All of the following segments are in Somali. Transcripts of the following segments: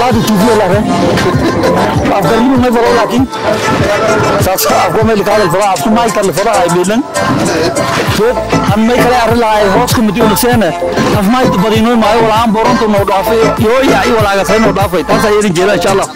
Salaadi TV la re afgarnimo may faro laakiin saas afko may likaada fara afku may kala fara ay bilan so an may kala arrin lahay hoos ku midi unaseena af may badino maayo wala aan boronto noo dhaafay iyo yaay walaaga say noo dhaafay taas ayay jeeda insha Allah.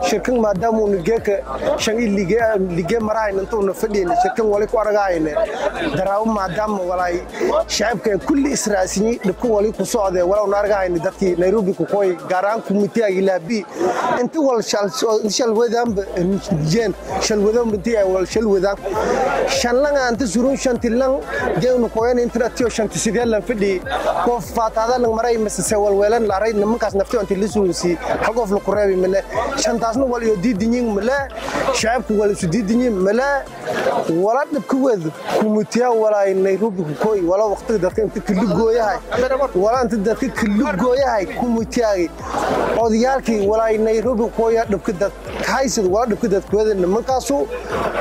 Shirkan maadaama uu geeka shan lige marahayn intuuna fadhiyna shirkan wali ku aragahayne daraawo maadaama walaay shacabka kulli israasinyi dhibka wali ku socdee walowna aragahayne dadkii Nairobi ku kooy gaar ahaan kumitiyaga ilaabi inta wal shalwadaanba jeen shalwadaan intii ay wal shalwadaan shanlanga inta surun shantilan geenu kooyan inta tiyo shanti sidee lan fadhi qof faataada lang maray mise walweelan la aray nimankaas naftii inta la surunsi hal qof la ku reebi male shantaasna wal iyo diidinyin male shacabku wal isu diidinyin male wala dhibka wad kumitiya walaay Nairobi ku kooy wala waqtiga dadka inta kala gooyahay wala inta dadka kala gooyahay kumitiyaagi odayaalkii walaay Nairobi kooya dhibka dad haysad wala dhibka dad kuwada nimankaasu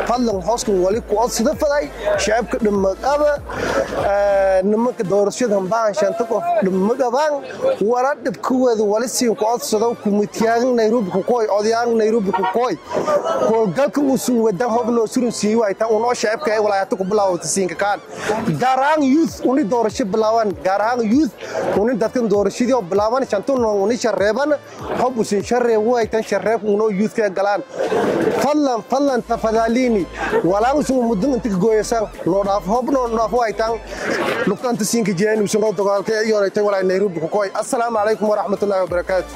fadlan hooskan wali ku codsada faday shacabka dhimaqaba nimanka doorashada baan shanta qof dhimaqabaan wala dhibka wad wali siin ku codsado kumitiyaagi Nairobi ku kooy odayaal Nairobi ku kooy howlgalka uu sun wada hobno surun sii way tan uu shacabka ay walaayada ku bilaawto siinka kaan gaar ahaan youth uni doorasho bilaawan gaar ahaan youth uni dadkan doorashadii oo bilaawan shantun uni shareeban hob u sin shareeb way tan shareeb uu youth ka galaan fadlan fadlan tafadalini walaa sun muddo inta gooysan loo dhaaf hobno dhaaf way tan lugtanta siinka jeen uu soo dagaalka iyo ay tan walaay Nairobi ku kooy. Assalaamu calaykum waraxmatullaahi wabarakaatuh.